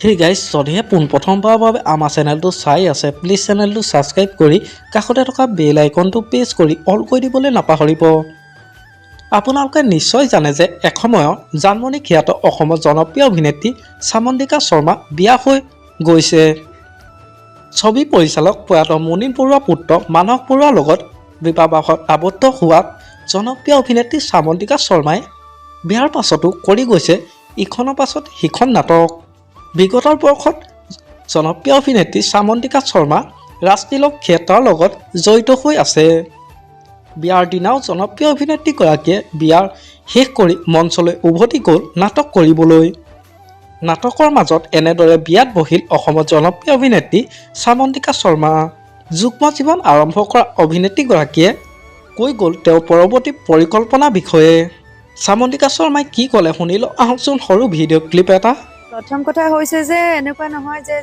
Hey guys, যদিহে পোনপ্ৰথমবাৰৰ বাবে আমাৰ চেনেলটো চাই আছে, প্লিজ চেনেলটো ছাবস্ক্ৰাইব কৰি কাষতে থকা বেল আইকনটো প্ৰেছ কৰি অল কৰি দিবলৈ নাপাহৰিব। আপোনালোকে নিশ্চয় জানে যে এসময়ত জানমণি খ্যাত অসমৰ জনপ্ৰিয় অভিনেত্ৰী চামন্তিকা শৰ্মা বিয়া হৈ গৈছে। ছবি পৰিচালক প্ৰয়াত মুনীন বৰুৱাৰ পুত্ৰ মানস বৰুৱাৰ লগত বিবাহপাশত আবদ্ধ হোৱাত জনপ্ৰিয় অভিনেত্ৰী চামন্তিকা শৰ্মাই বিয়াৰ পাছতো কৰি গৈছে ইখনৰ পাছত সিখন নাটক। বিগত বৰ্ষত জনপ্ৰিয় অভিনেত্ৰী চামন্তিকা শৰ্মা ৰাজতিলক থিয়েটাৰৰ লগত জড়িত হৈ আছে। বিয়াৰ দিনাও জনপ্ৰিয় অভিনেত্ৰীগৰাকীয়ে বিয়াৰ শেষ কৰি মঞ্চলৈ উভতি গ'ল নাটক কৰিবলৈ। নাটকৰ মাজত এনেদৰে বিয়াত বহিল অসমৰ জনপ্ৰিয় অভিনেত্ৰী চামন্তিকা শৰ্মা। যুগ্ম জীৱন আৰম্ভ কৰা অভিনেত্ৰীগৰাকীয়ে কৈ গ'ল তেওঁৰ পৰৱৰ্তী পৰিকল্পনাৰ বিষয়ে। চামন্তিকা শৰ্মাই কি ক'লে, শুনি লওঁ আহকচোন সৰু ভিডিঅ' ক্লিপ এটা। প্ৰথম কথা হৈছে যে এনেকুৱা নহয় যে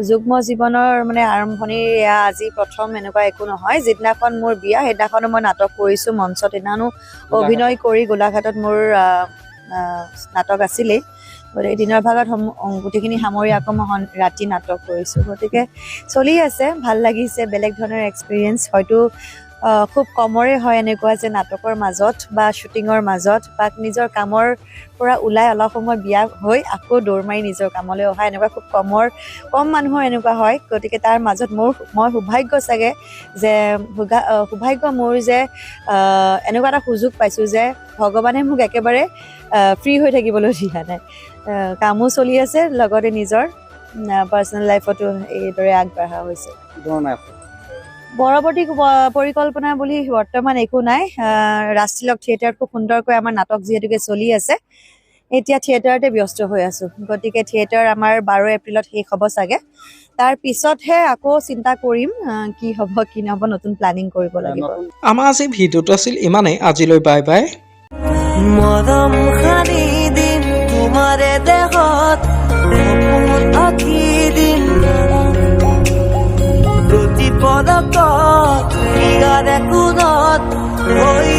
যুগ্ম জীৱনৰ মানে আৰম্ভণি এয়া আজি প্ৰথম, এনেকুৱা একো নহয়। যিদিনাখন মোৰ বিয়া, সেইদিনাখনো মই নাটক কৰিছোঁ মঞ্চত। সেইদিনাখনো অভিনয় কৰি গোলাঘাটত মোৰ নাটক আছিলেই। গতিকে দিনৰ ভাগত গোটেইখিনি সামৰি আকৌ মই ৰাতি নাটক কৰিছোঁ। গতিকে চলি আছে, ভাল লাগিছে, বেলেগ ধৰণৰ এক্সপিৰিয়েঞ্চ। হয়তো খুব কমৰে হয় এনেকুৱা যে নাটকৰ মাজত বা শ্বুটিঙৰ মাজত বা নিজৰ কামৰ পৰা ওলাই অলপ সময় বিয়া হৈ আকৌ দৌৰ মাৰি নিজৰ কামলৈ অহা, এনেকুৱা খুব কম মানুহৰ এনেকুৱা হয়। গতিকে তাৰ মাজত মই সৌভাগ্য চাগে যে সৌভাগ্য মোৰ যে এনেকুৱা এটা সুযোগ পাইছোঁ যে ভগৱানে মোক একেবাৰে ফ্ৰী হৈ থাকিবলৈ দিয়া নাই। কামো চলি আছে, লগতে নিজৰ পাৰ্চনেল লাইফতো এইদৰে আগবাঢ়া হৈছে। পৰৱৰ্তী পৰিকল্পনা বুলি বৰ্তমান একো নাই। ৰাজতিলক থিয়েটাৰত খুব সুন্দৰকৈ আমাৰ নাটক যিহেতুকে চলি আছে, এতিয়া থিয়েটাৰতে ব্যস্ত হৈ আছো। গতিকে থিয়েটাৰ আমাৰ 12 এপ্ৰিলত শেষ হ'ব চাগে। তাৰ পিছতহে আকৌ চিন্তা কৰিম কি হ'ব কি নহ'ব, নতুন প্লেনিং কৰিব লাগিব। আমাৰ আজি ভিডিঅ'টো আছিল ইমানেই। আজিলৈ বাই বাই। মৰম সানি দিম তোমাৰে দেহত, সপোন আঁকি দিম। প্ৰতি পলকত হিয়াৰে কোণত হৈ।